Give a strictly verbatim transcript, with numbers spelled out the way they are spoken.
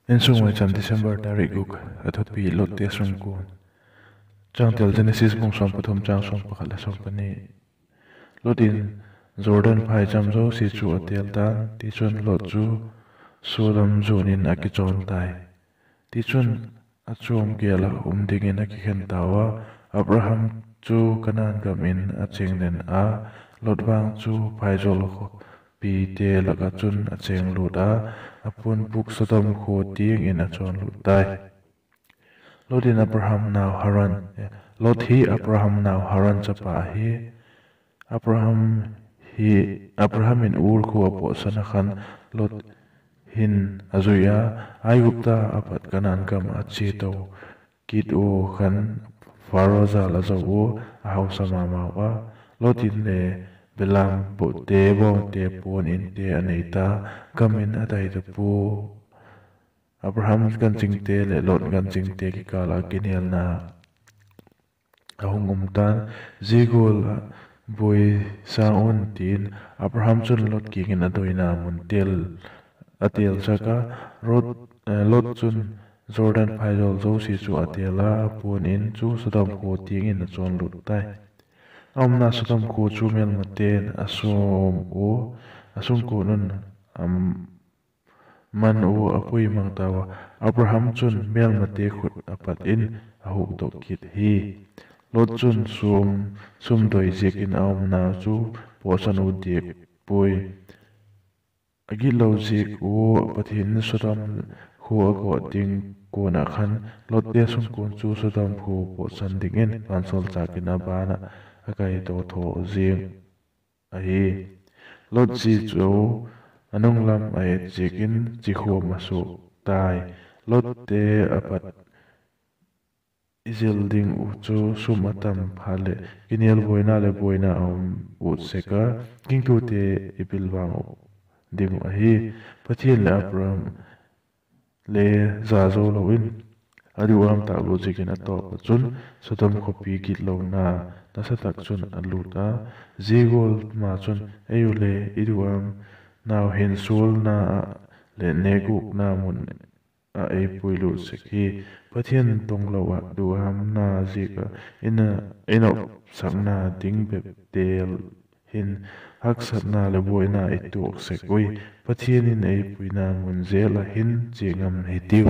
Insung Maicham, December tarik guk. A thupi: Lotte sungkuan. Changtel: Genesis bung sawm pathum, chang sawm pakhat le sawm pani. Lot in Jordan phaicham zosia chu a têl ta'n; tichun, Lot chu Sodom zuan in a kichawn tai. Tichun, a chuam gêl ah um dingin a kikhen tau a. Abraham chu Kanaan gam in a chêng den a, Lot vang chu phaizawl khawpite lak ah chun a chêng lût a, a puanbûk Sodom khua tiang in a chawn lût tai. Lot in Abraham nau Haran, Lot hi Abraham nau Haran chapa ahi. Abraham hi, Abraham in Ur khua a pawtsan ah khan Lot hin a zui a, Aigupta a pat Kanaan gam a chia to kit ua khan Pharaoh jâl a zo ua, a hausa ma mau a. Lot in le belam bawngte, bawngte puan inte a nei ta, gam in a dai ta pua. Abraham ganchingte leh Lot ganchingte kikâl ah kinêlna a hung um ta'n, zia gual ah buai sâng un, ti'n Abraham chun Lot kiang in a doina mun a têlsak a. Lot chun Jordan phaizawl zosia chu a têl a, a puan in chu Sodom khua tiang in a chawn lût tai. A umna Sodom khua chu mêlmate'n a sum ua, a sungkuan un a man ua a pui mang tau a. Abraham chun mêlmate khut a pat in a hukdok kit hi. Lot chun sum, sumdoi ziakin a umna chu pawtsan u diak puai. A gitlo ziak ua Pathian in Sodom khua a gawt ding kuan ah khan, Lotte sungkuan chu Sodom khua pawtsan dingin vansawlchâk in a ban ah a kaitaw thaw ziang ahi. Lot zi chu a nung lam a et ziakin chikhuam a suak tai. Lotte a pat i zil ding uh chu sum a tam phat leh kinêl buaina leh buaina a um ut sek a, gingtute i pilvang uh ding uh ahi. Pathian leh Abraham le za zo lo in, a duham tâk lut ziakin a tawp ah chun Sodom khawpi gitlona nasa tak chun a lût a. Zia gual ma chun ei u le i duham nau hin sualna ah leh nêkgûkna mun ah ei pui lût sek hi. Pathian tonglo ah duhamna ziak ah i nopsakna ding bep têl hin, haksatna leh buaina i tuak sek ui. Pathian in ei puina mun zel ah hin chia ngam hitiu.